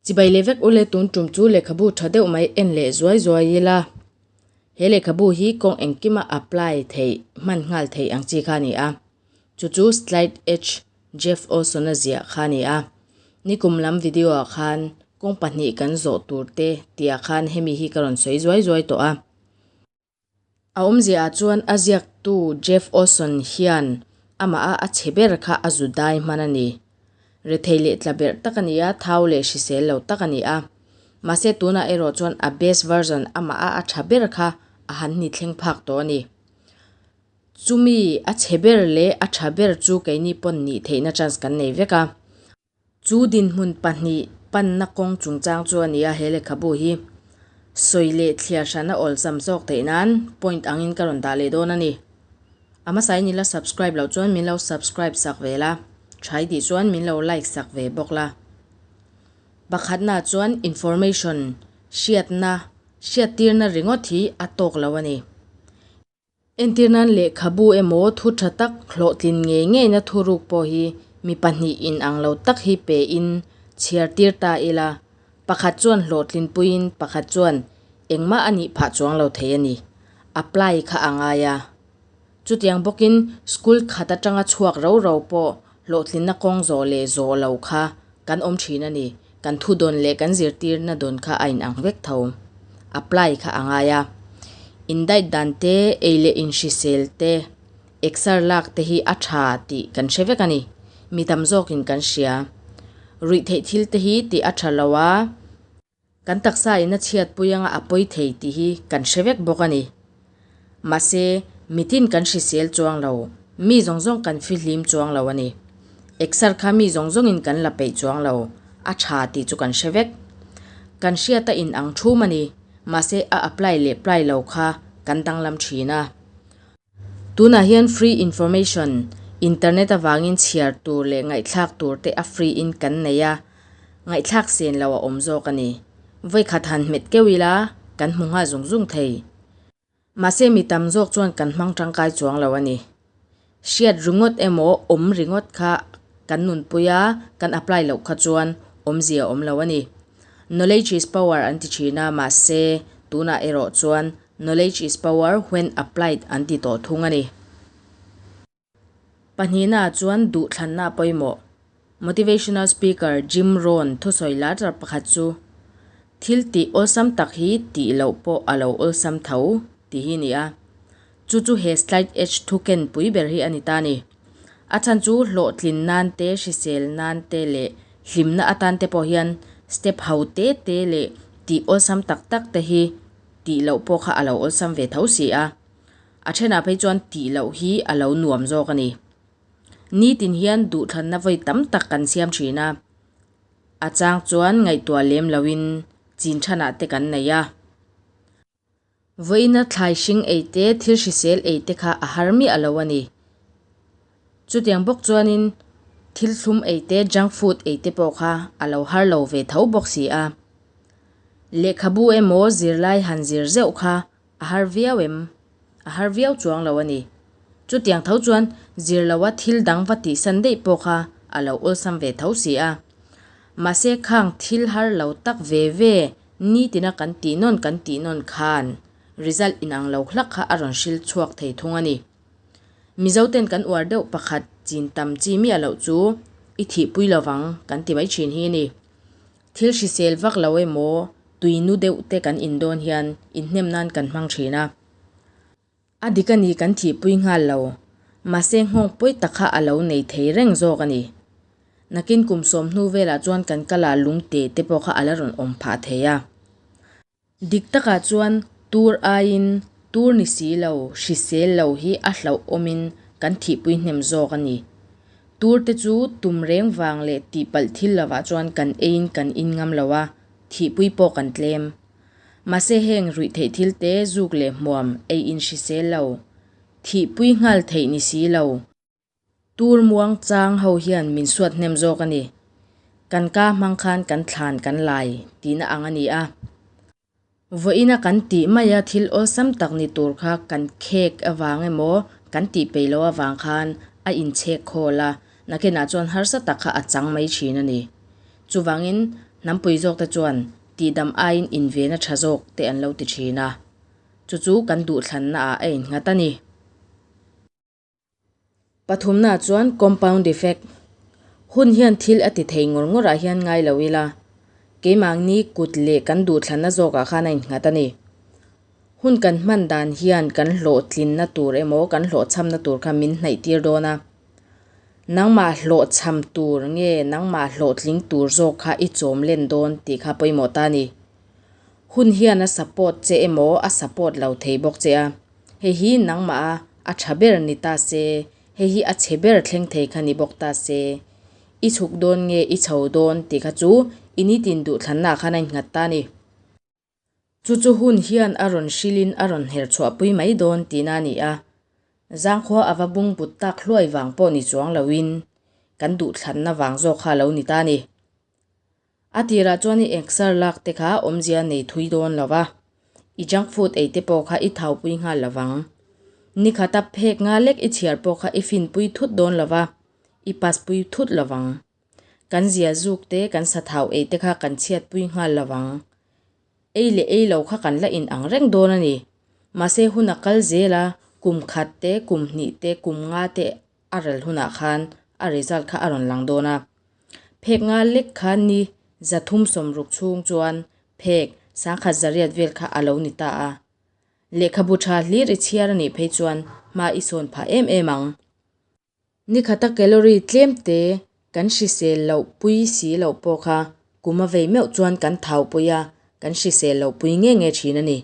Chibai leh vek ule tun tum chu lehkhabu tha deuh mai en leh zuai zuai ila. He lehkhabu hi kawng engkima apply theih hman nghal theih ang chi kha a ni a. Chu chu Slight Edge Jeff Olson-a ziah kha a ni a. Nikum lam video ah khan kawng pahnih kan zawh tur te tih ah khan hemi hi ka rawn sawi zuai zuai tawh a. A awmzia ah chuan a ziaktu Jeff Olson hian amah a a chhe ber kha a zu dai hman a ni. Rethei leh tla berh tak a ni a, thau leh hrisel lo tak a ni a. Mahse tunah erawh chuan a best version amah a a tha ber kha a han ni thleng phak tawh a ni. Chumi a chhe ber leh a tha ber chu keini pawn nih theihna chance kan nei vek a. Chu dinhmun pahnih panna kawng chungchang chu a ni a, he lehkhabu hi sawi leh thliar hrana awlsam zawk theih nan point angin ka rawn dah leh dawn a ni. A hmasain i la subscribe loh chuan min lo subscribe sak ve la, tha i tih chuan min lo like sak ve bawk la. Pakhatnaah chuan information hriatna hriattirna ringawt hi a tawk lo a ni. Entir nan lehkhabu emaw thu tha tak hlawhtlin ngei ngeina thuruk pawh hi mi pahnih in ang lo tak hi pe in chhiar tir ta ila, pakhat chuan hlawhtlin puiin pakhat chuan engmah a nih phah chuang lo thei a ni. Apply kha a ngai a. Chutiang bawkin school khat atanga chhuak ro ro pawh hlawhtlinna kawng zawh leh zawh lo kha kan awm thin a ni. Kan thu dawn leh kan zirtirna dawn kha a inang vek tho. Apply kha a ngai a. Indiet dan te, ei leh inhrisel te, exer lak te hi a tha tih kan hre vek a ni. Mi tam zawkin kan hria. Ruihtheih thil te hi tih a tha lo a. Kan taksa in a chhiatpui anga a pawi thei tih hi kan hre vek bawk a ni. Mahse, mitin kan hrisel chuang lo, mi zawng zawng kan fihlim chuang lo a ni. Exer kha mi zawng zawngin kan la peih chuang lo, a tha tih chu kan hre vek. Kan hriat a in ang thum a ni, mahse a apply leh ply lo kha kan danglam thin a. Tunah hian free information, internet avangin chhiar tur leh ngaihthlak tur te a free in kan nei a, ngaihthlak sen lo a awm zawk a ni. Vawikhat han hmet keuh ila, kan hmu nghal zung zung thei. Mahse mi tam zawk chuan kan hmang tangkai chuang lo a ni. Hriat ringawt emaw awm ringawt kha kan nunpui a, kan apply loh kha chuan awmzia a awm lo a ni. Knowledge is power an ti thin a, mahse tunah erawh chuan Knowledge is power when applied an ti tawh thung a ni. Pahnihnaah chuan duhthlanna a pawimawh. Motivational speaker Jim Rohn thusawi lar tar pakhat chu, Thil tih awlsam tak hi tih loh pawh a lo awlsam tho, tih hi a ni a. Chu chu he slide edge thu ken pui ber hi a ni ta a ni. A chhan chu hlawhtlin nan te, hrisel nan te leh hlimna atan te pawh hian step ho te te leh tih awlsam tak tak te hi tih loh pawh kha a lo awlsam ve tho si a. A thenah phei chuan tih loh hi a lo nuam zawk a ni. Nitin hian duhthlanna vawi tam tak kan siam thin a. A chang chuan ngaihtuah lem loin chin thanah te kan nei a. Vawiina thlai hring ei te, thil hrisel ei te kha a har miah lo a ni. Chutiang bawk chuanin thil thlum ei te, junk food ei te pawh kha a lo har lo ve tho bawk si a. Lehkhabu emaw zirlai han zir zeuh kha a har viau em? A har viau chuang lo a ni. Chutiang tho chuan zir loa thil dang va tihsan daih pawh kha a lo awlsam ve tho si a. Mahse khang thil har lo tak ve ve nitina kan tih nawn kan tih nawn khan result inang lo hlak kha a rawn hril chhuak thei thung a ni. Mizoten kan uar deuh pakhat chin tam chi miah loh chu i thihpui lovang kan ti mai thin hi a ni. Thil hrisel vak lo emaw tui nu deuh te kan in dawn hian inhnem nan kan hmang thin a. A dik a ni kan thihpui nghal lo, mahse nghawng pawi tak kha a lo nei thei reng zawk a ni. Nakin kum sawm hnu velah chuan kan kala lung te te pawh kha a la rawn awm phah thei a. Dik takah chuan tur aiin tur ni si lo, hrisel lo hi a hlauh awmin kan thihpui hnem zawk a ni. Tur te chu tum reng vang leh tihpalh thil lovah chuan kan eiin kan in ngam lo a, thihpui pawh kan tlem. Mahse heng ruih theih thil te zuk leh hmuam ei in hrisel lo, thihpui nghal theih ni si lo. Tur muang chang ho hian min suat hnem zawk a ni. Kan ka hmang khan kan thlan kan lai tihna ang a ni a. Vawiina kan tih maia thil awlsam tak ni tur kha kan khek avang emaw kan tih peih loh avang khan a inchhek khawl a, nakinah chuan harsa tak kha a chang mai thin a ni. Chuvangin. Hnampui zawkte chuan tihdam aiin inven a tha zawk te an lo ti thin a, chu chu kan duhthlannaah a innghat a ni. Pathumna chuan compound effect. Hun hian thil a ti thei ngawr ngawrah hian ngai lo ila, keimahni kut leh kan duhthlanna zawkah khan a innghat a ni. Hun kan hman dan hian kan hlawhtlinna tur emaw kan hlawhchhamna tur kha min hnaih tir dawn a. Nangmah hlawhchham tur nge nangmah hlawhtling tur zawk kha i chawm len dawn tih kha pawimawh ta a ni. Hun hian a support che emaw a support lo thei bawk che a. Hei hi nangmah a a tha ber ni ta se, hei hi a chhe ber thleng thei kha ni bawk ta se. I chhuk dawn nge i chho dawn tih kha chu i nitin duhthlannaah khan a innghat ta a ni. Chu chu hun hian a rawn hrilhin a rawn her chhuahpui mai dawn tihna a ni a. Zangkhua a va bung but tak hluai vang pawh ni chuang loin kan duhthlanna vang zawk kha a lo ni ta a ni. A tirah chuan i exer lak te kha awmzia nei thui dawn lo va, i junk food ei te pawh kha i thaupui nghal lo vang. Nikhata phek nga lek i chhiar pawh kha i finpui thut dawn lo va, i pass pui thut lo vang. Kan zia zuk te, kan sathau ei te kha kan chhiatpui nghal lo vang. Ei leh ei lo kha kan la in ang reng dawn a ni. Mahse hun a kal zel a, kum khat te, kum hnih te, kum nga te a rel hunah khan a result kha a rawn lang dawn a. Phek nga lek kha ni 360 chhung chuan phek 10,100 vel kha a lo ni ta a. Lehkhabu tha hlir i chhiar a nih phei chuan hma i sawn phah em em ang. Ni khata calorie tlem te kan hrisel loh pui si loh pawh kha kum a vei meuh chuan kan thau pui a, kan hrisel loh pui nge nge thin a ni.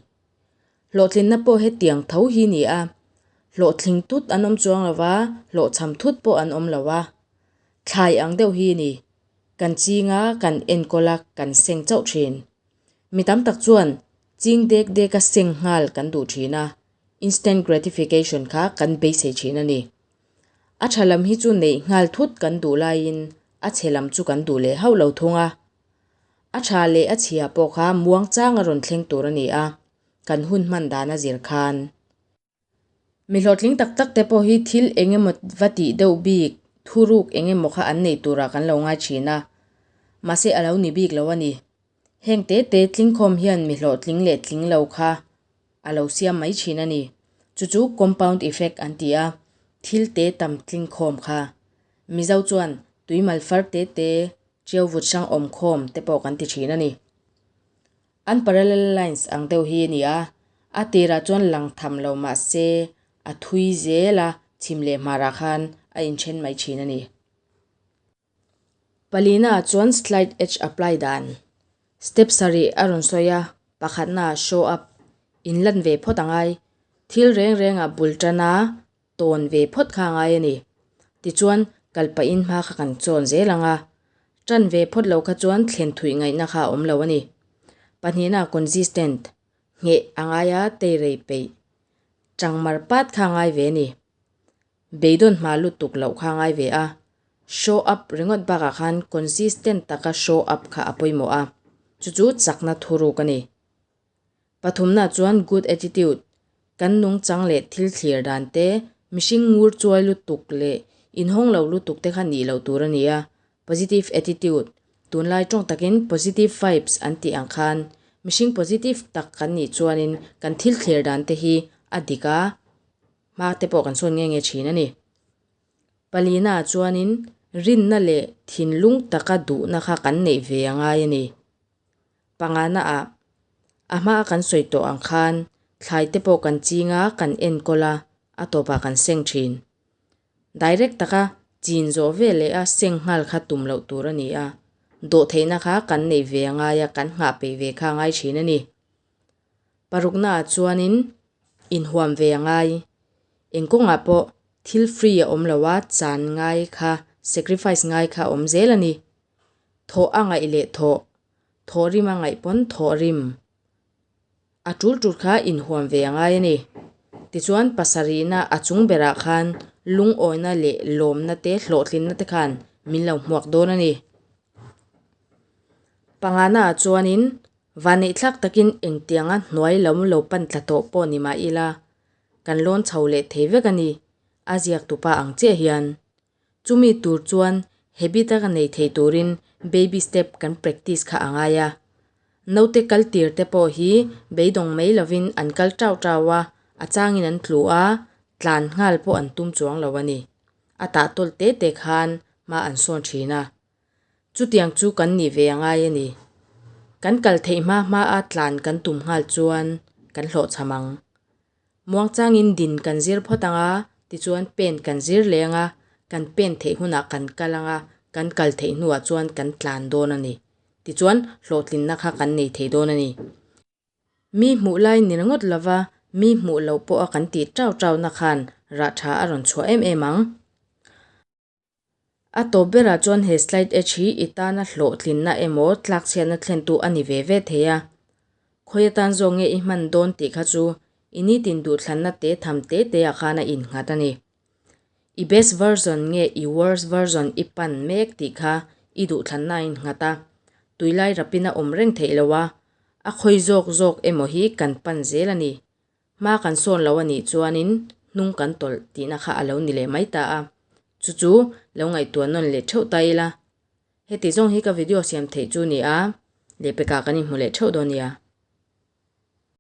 Hlawhtlinna pawh hetiang tho hi ni a, hlawhtling tut an awm chuang lo va, hlawhchham thut pawh an awm lo a. Thlai ang deuh hi ni, kan ching a, kan enkawl a, kan seng chauh thin. Mi tam tak chuan ching dek dek a seng nghal kan duh thin a, instant gratification kha kan beisei thin a ni. A tha lam hi chu neih nghal thut kan duh laiin a chhe lam chu kan duh leh hauh lo thung a. A tha leh a chhia pawh kha muang chang a rawn thleng tur a ni a, kan hun hman dan a zir khan. Mi hlawhtling tak tak te pawh hi thil eng emaw va tih deuh bik, thuruk eng emaw kha an nei turah kan lo ngai thin a. Mahse a lo ni bik lo a ni. Heng te te tlingkhawm hian mi hlawhtling leh tling lo kha a lo siam mai thin a ni. Chu chu compound effect an ti a, thil te tam tlingkhawm kha. Mizo chuan tuimal far te te, ṭiau vut hrang awm khawm te pawh kan ti thin a ni. An parallel lines ang deuh hi a ni a, a tirah chuan lang tham lo mah se a thui zel a, chhim leh hmarah khan a inthen mai thin a ni. Palina chuan slide edge apply dan step sarih a rawn sawi a, pakhatna show up, inlan ve phawt a ngai, thil reng rengah bul tana tawn ve phawt kha a ngai a ni. Tichuan, kal pahin hma kha kan chawn zel ang a, tan ve phawt lo kha chuan thlen thuih ngaihna kha a awm lo a ni. Pahnihna consistent, ngheh a ngai a, teirei peih, changmar pat kha a ngai ve a ni. Beidawn hma lutuk loh kha a ngai ve a, show up ringawt bakah khan consistent taka show up kha a pawimawh a, chu chu chakna thuruk a ni. Pathumna chuan good attitude, kan nungchang leh thil thlir dan te, mihring ngur chuai lutuk leh inhawng lo lutuk te kha nih loh tur a ni a, positive attitude, tunlai tawng takin positive vibes an tih ang khan mihring positive tak kan nih chuanin kan thil thlir dan te hi a dik a, hma te pawh kan sawn nge nge thin a ni. Palina chuanin rinna leh thinlung taka duhna kha kan neih ve a ngai a ni. Pangana ah a hma a kan sawi tawh ang khan thlai te pawh kan ching a, kan enkawl a, a tawpah kan seng thin. Direct taka chin zawh ve leh a seng nghal kha tum loh tur a ni a, dawhtheihna kha kan neih ve a ngai a, kan nghah peih ve kha a ngai thin a ni. Parukna ah chuanin inhuam ve a ngai. Eng kawngah pawh thil free a awm lo a, chan ngai kha, sacrifice ngai kha a awm zel a ni. Thawh a ngaih leh thawh, thawh rim a ngaih pawn thawh rim. A tul tur kha inhuam ve a ngai a ni. Tichuan pasarihna a chung berah khan lungawina leh lawmna te hlawhtlinna te khan min lo hmuak dawn a ni. Pangana ah chuanin vaneihthlak takin engtianga hnuai lo lo pan tla tawh pawh ni mah ila kan lawn chho leh thei vek a ni, a ziak tupa ang chiah hian. Chumi tur chuan Habit a nei thei turin baby step kan practice kha a ngai a. Naute kal tir te pawh hi beidawng mai lovin an kal tau tau a, a changin an tlu a, tlan nghal pawh an tum chuang lo a ni. A tah tawl te te khan hma an sawn thin a. Chutiang chu kan nih ve a ngai a ni. Kan kal theih hma hma a tlan kan tum nghal chuan kan hlawhchham ang. Muangchangin din kan zir phawt ang a, tichuan pen kan zir leh ang a, kan pen theih hunah kan kal ang a, kan kal theih hnuah chuan kan tlan dawn a ni. Tichuan hlawhtlinna kha kan nei thei dawn a ni. Mi hmuh lai ni ringawt lova mi hmuh loh pawha kan tih tau tau na khan rah tha a rawn chhuah em em ang. A tawp berah chuan he slide edge hi i tana hlawhtlinna emaw tlakchhiatna thlentu a ni ve ve thei a. Khawi atan zawk nge i hman dawn tih kha chu i nitin duhthlanna te tham te te ah khan a innghat a ni. I best version nge i worst version i pan mek tih kha i duhthlanna a innghat a. Tuilai rapin a awm reng theih lo a, a khawi zawk zawk emaw hi kan pan zel a ni. Hma kan sawn lo a nih chuanin hnung kan tawlh tihna kha a lo ni leh mai ta a, chu chu lo ngaihtuah nawn leh theuh ta ila. Heti zawng hi ka video siam theih chu ni a, lehpekah kan inhmu leh theuh dawn nia.